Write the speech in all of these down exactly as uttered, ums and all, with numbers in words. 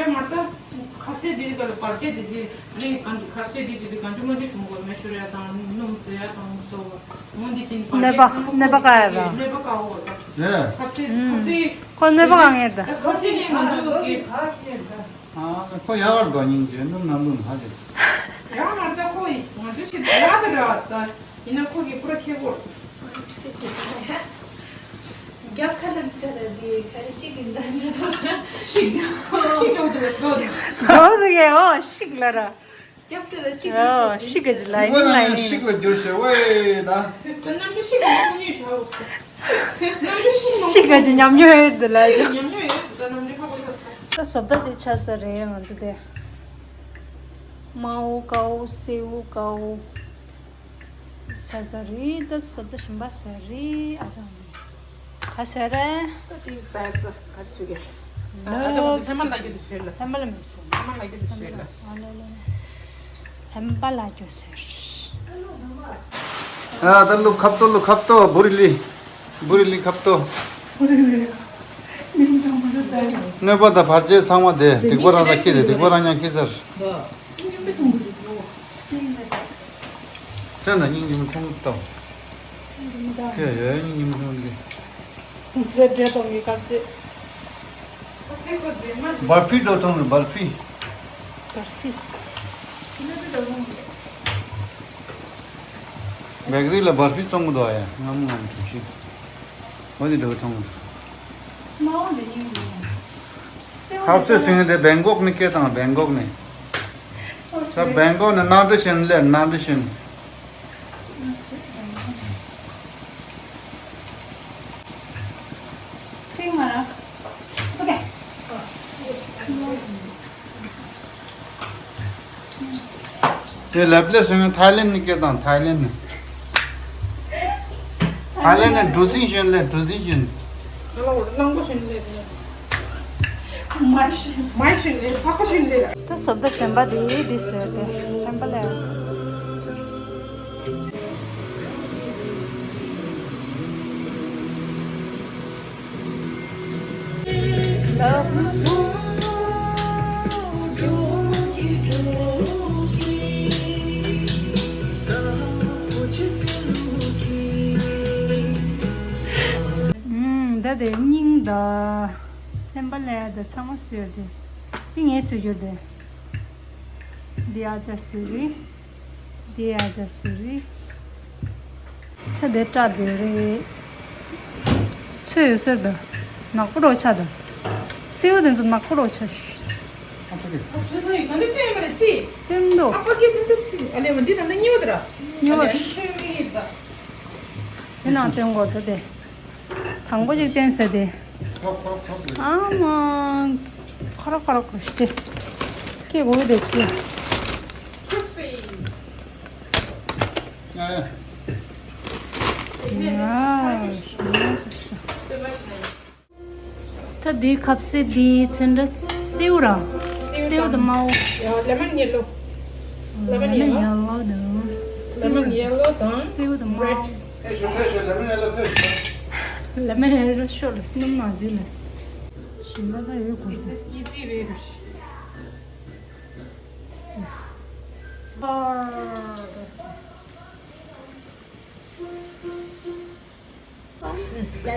ལས་མ་ད་ཁ་ཟས་འདི་ག་ལ་བར་ཆད་འདི་དེ་ནི་གང་ཁ་ཟས་འདི་ཅི་དེ་གང་ཅི་མ་ཅི་བྱུང་གོ་མེ་ཤོར་ཡ་དང་སྣུམ་བཟོ་ཡ་དང་སོ་བ་འོ་འདི་ཅི་ནི་བར་ཆད་ཚང་མ་གནོད་པ་ག་ཡ་ར། གནོད་པ་ག་འོ་ད་རེད། ཁ་ཟས་ཁ་ཟས་ཁོ་གནོད་པ་ག་ངེས་ད། ཁ་ཟས་ནི་ང་ཚོ་གི་ཁོ་ཡག་གར་འདུག་སྙིང་རྗེ་སྣུམ་ནང་སྣུམ་ཧ་ཅང་། ཡང་མར་ད་ཁོ་ཡི་ང་ཚོ་ཞིག་ཡག་ད་ར་ད་ཡིན་ན་ཁོ་གི་པུ་ར་ཁེ་གོར། རྒྱབ་ཁ་ལ་འཇལ་ལ་དེ་ག་རེ་ཞིག་ཡིན་ད་འདྲ་ཐོག་ས་ཞིག་ཞིག་ཡོད་འདུག་ལ་ལོ་དེ། ལོ་དེ་གས་ཨོ་ཞིག་ལ་ར། རྒྱབ་ས་ལ་ཞིག་ཨོ་ཡོད་ཞིག་ག་ཅི་ལ་ཡིན་ལ་ཡིན། ཞིག་ལ་འགྱུར་ཤེས་ཝེ་ད། ད་གནམ་གྲུ་ཞིག་ལ་ཁོ་ཉོས་བཞག་འོ། གནམ་གྲུ་ཞིག་ལ་ཞིག་ག་ཅི་ཉམས་མྱོང་ཡོད་འདུག་ལ་ཅི། ཉམས་མྱོང་ཡོད་འདུག་ད་གནམ་གྲུ་ཁ་པོ་ས་ས། ད་བཟོ་ལྟ་དེ་ཆ་ས་རེད་ང་ཚོ་དེ། མའོ་ཀའོ་སེའུ་ཀའོ། ཟ་ཟ་རེད་ད་བཟོ་ལྟ་ཞིམ་པ་བཟོས་རེད་ཨ་ཅག་ག་བཟོས་རེད། ད་དེ་ད་ད་ག་བཟོས་རེད། ཨ་ཅག་ང་ཚོ་ཧེ་མ་ལ་རྒྱུ་དེ་བཟོས་ལ། ཧེ་མ་ལ་མི་བཟོས། ཧེ་མ་ལ་རྒྱུ་དེ་བཟོས་ལ། ཨ་ལེ་ལེ་ལེ། ཧེ་མ་ལ་རྒྱུ་བཟོས། ཨ་ད་ལུ་ཁབ་ཏོ་ལུ་ཁབ་ཏོ་བུ་རི་ལི། བུ་རི་ལི་ཁབ་ཏོ། གནོད་པ་དང་བར་ཆད་ཚང་མ་དེ་སྡིག་པ་རང་ལ་ཁྱེར་ཏེ་སྡིག་པ་རང་ཉག་ཁྱེར་ཟེར། ཁྱེད་ན་སྙིང་རྗེ་མོ་མཐོང་གི་ལྟ། ཁྱེད་ཡོད་སྙིང་རྗེ་མོ་མཐོང་གི། མཛེས་འདྲེ་གཏོང་གི་དཀའ་ཚེ། བར་ཕི་འགྲོ་མཐོང་གི་བར་ཕི། བར་ཕི། བེག་རི་ལ་བར་ཕི་བཙོང་གི་འདུག་ཨ་ཡ་ངམ་ངམ་གྲུ་བཞི། འོ་དེ་འགྲོ་གི་མཐོང་གི། མ་འོ་དེ་ཡིན་ཡིན། ཁབ་སེ་སིང་དེ་བེང་ཀོག་ནས་སྐད་བཏང་བེང་ཀོག་ནས། ད་བེང་ཀོག་ནས་གནམ་གྲུ་བཞོན་ལེ་གནམ་གྲུ་བཞོན། སིང་མ་ར། ཨོ་ཁེ། དེ་ལབ་ལེ་སོང་ཡང་ཐའི་ལེན་ནས་སྐད་བཏང་ཐའི་ལེན་ནས། ཐའི་ལེན་ནས་གྲུ་གཟིངས་ཞོན་ལེ་གྲུ་གཟིངས་ཞོན། ང་ལ་འོ་ནང་པོ་ཞོན་ལེ། མ་ཞོན་མ་ཞོན་ལེ་ཕག་པ་ཞོན་ལེ། ད་བཟོ་ལྟ་གཞན་པ་དེ་འདི་བཟོས་ཏེ་ཐེམ་པ་ལས། ད་དེ་སྙིང་ད་ཐེམ་པ་ལས་ད་ཚང་མ་བཟོས་ཏེ་འདི་ངས་བཟོས་རྒྱུ་དེ་འདི་ཨ་ཅག་བཟོས་རེད། འདི་ཨ་ཅག་བཟོས་རེད། ད་དེ་སྐྲ་དེ་རེད། ཚོས་ཡོད་ཟེར་ད། ནག་པོ་རོ་ཆ་ད། སེའུ་དེ་ཚོ་ནག་པོ་རོ་ཆ། ཨ་ཚ་གི། ཨ་ཚོད་ཚོད་ཡིན་ད་འདི་སྟོན་མ་རེད་ཅི། སྟོན་འདུག་ཨ་ཕ་གི་དེ་འདི་སི་ཨ་ལེ་མ་འདི་ད་འདི་གཉིས་པ་དེ་ར། གཉིས་པ། ཨ་ལེ་ཨ་ནི་ཁྱོད་མི་ཡིན་ད། དེ་ནང་སྟོན་དགོས་ད་དེ། དང་པོ་ཅིག་བསྟན་ཟེར་ཏེ། ཨ་མ། ཁོ་ར་ཁོ་ར་ཁོ་ཤི་ཏེ། སྐྱེ་དགོས་དེ་སྐྱེ། Crispy. ད་འདི་ཁ་ཟས་འདི་ཚོན་ཁྲ་སེའུ་ར། སེའུ་དང་མའོ། ཡ། ལེ་མོན་ཡེ་ལོ། ལེ་མོན་ཡེ་ལོ། ལེ་མོན་ཡེ་ལོ་དང་། ལེ་མོན་ཡེ་ལོ་དང་། སེའུ་དང་མའོ། ཕེབས་ཤོག་ཕེབས་ཤོག་ལེ་མོན་ཡེ་ལོ་ཕེབས་ཤོག་ལེ་མོན་ཡེ་ལོ་ཤོག་ལ་སྣུམ་མ་འཛུལ་ལ། ཞིམ་པ་ད་ཡོད་དགོས། This is easy way.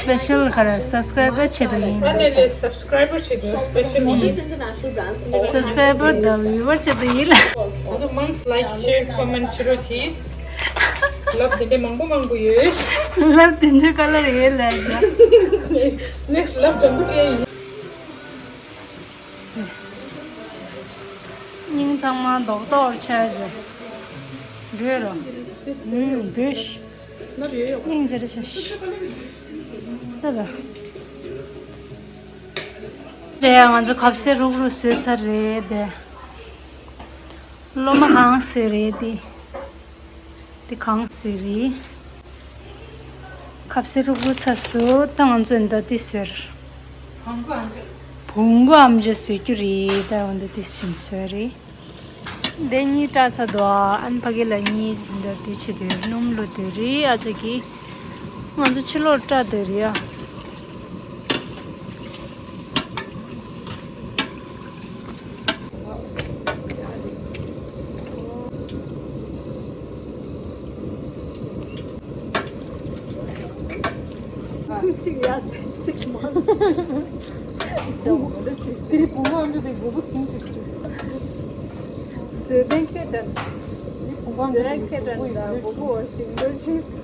སི་པེ་ཤལ་ག་རེ། སབ་སི་ཀ་རའི་བར་བྱེད་དུ་ཡིན། ཨ་ནེ་ལེ། སབ་སི་ཀ་རའི་བར་བྱེད་དུ། སི་པེ་ཤལ་ཡིན། སབ་སི་ཀ་རའི་བར་དང་བིའུ་ཝར་བྱེད་དུ་ཡིན་ལ། ཨ་ནེ་མང་ལའིཀ་ཤེར་ཀོ་མེན་བྱེད་རོགས་གྱིས། ལབ་དེ་འདྲ་མང་པོ་མང་པོ་ཡོད། ལབ་དེ་འདྲ་ག་ལ་རེད་ལ། ནེག་སི་ལབ་འཇམ་པོ་སྤྲད་ཡིན། སྙིང་ཚང་མ་རྡོག་རྡོག་ཆགས་བྱུང་། འགྲོས་རོ། ཨུམ་འགྲོས། སྙིང་རྗེ་རེ་ཆེ། ད་ད། དེ་ང་ཚོ་ཁ་ཟས་རུག་རུག་བཟོས་ཚར་རེད་དེ། སློབ་མ་གང་བཟོས་རེད་དེ། དེ་གང་བཟོས་རེད། ཁ་ཟས་རུག་རུག་ཚར་སོང་། ད་ང་ཚོས་འདི་དེ་བཟོས་རེད། བོང་གུ་ཨམ་ཅོག་བཟོ་རྒྱུ་རེད། ད་འོ་འདི་དེ་བཞིན་བཟོས་རེད། འདི་གཉིས་སྐྲ་ཚ་འདུག་ཨ་ནི་ཕ་གི་ལ་གཉིས་འདི་དེ་བྱེད་དུས་སྣུམ་བླུགས་དུས་རེད། ཨ་ཅག་གིས་ང་ཚོ་ཕྱི་ལོགས་སྐྲ་དུས་རེད་ཨ། གཅིག་ཡ་ཚན་གཅིག་མ། དེ་རིང་བུ་མོ་ཨམ་ཅོག་དེ་མགོ་བོ་ཟིང་ཅིག་ཟིང་། བཟོད་ལྡན་ཁྱོད་དྲན། དེ་རིང་བུ་མོ་ཨམ་ཅོག་དེ་མགོ་བོ་ཡིན་པས།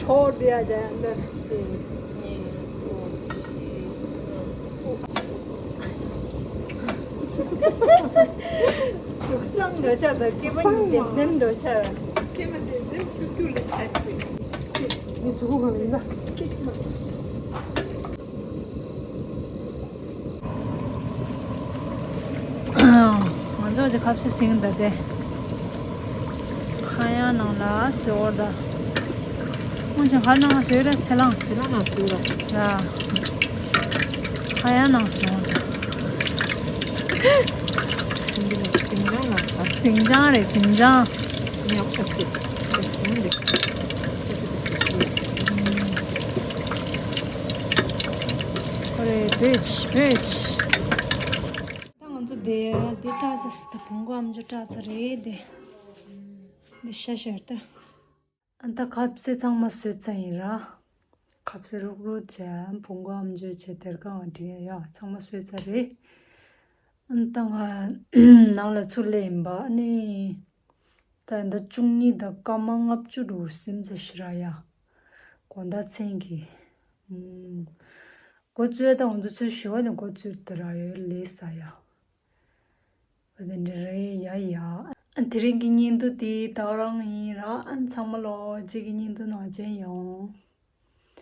ཆོག་དེ་ཡ་ཅན་འདི། གཟུགས་བཟང་འདྲ་ཆགས་དང་སྐྱེས་པ་གཟུགས་བཟང་ཡིན་ལྡན་འདྲ་ཆགས། སྐྱེས་པ་ཡིན་ལྡན་ཀྱུ་ཀྱུ་ལ་ཆགས་ཤིག་ངའི་གཟུགས་པོ་གང་ཡིན་ན། ང་ཚོ་ཅིག་ཁ་ཟས་ཟིན་ད་དེ། ཁ་ཡང་ནང་ལ་ཞོར་ད། སྔོན་ཆད་ཁ་ནང་ཞོར་ད་ཚེ་ལང་། ཚེ་ལང་ནང་ཞོར་ད། ཡ། ཁ་ཡང་ནང་ཞོར་ད། ཟིང་ཆང་ལ། ཟིང་ཆང་རེད་ཟིང་ཆང་། ཉག་ཤ་སྟེ། ཁོ་རེ་བེཆ་བེཆ། ད་ང་ཚོ་དེ་དེ་སྐྲ་ཚ་ད་བོང་གུ་ཨམ་ཅོག་སྐྲ་ཚ་རེད་དེ། འདི་ཤ་ཤར་ད། ཨ་ད་ཁ་ཟས་ཚང་མ་བཟོས་ཚར་ཡིན་ར། ཁ་ཟས་རུག་རུག་བྱས་བོང་གུ་ཨམ་ཅོག་བྱས་དེར་གང་བྲིས་ཡ་ཚང་མ་བཟོས་ཚར་རེད། ཨ་ད་ང་ནང་ལ་ཚུར་སླེབས་ཡིན་པ་ཨ་ནི། ད་ད་བཅུ་གཉིས་དང་སྐར་མ་ལྔ་བཅུ་འགྲོ་སིམ་ཚ་ཤི་ར་ཡ། དགོང་དག་མཚན་གྱི། ཨུམ། འགོ་བཙུགས་ད་ང་ཚོ་ཚོས་ཞུ་བ་ནས་འགོ་བཙུགས་ད་ར་ཡོད་ལས་ས་ཡ། འོ་དེ་འདྲ་རེད་ཡ་ཡ། ཨ་དེ་རིང་གི་བརྙན་ཐུང་དེ་ད་རང་ཡིན་ར། ཨ་ཚང་མ་ལོ་གཅིག་གི་བརྙན་ཐུང་ནང་མཇལ་ཡོང་།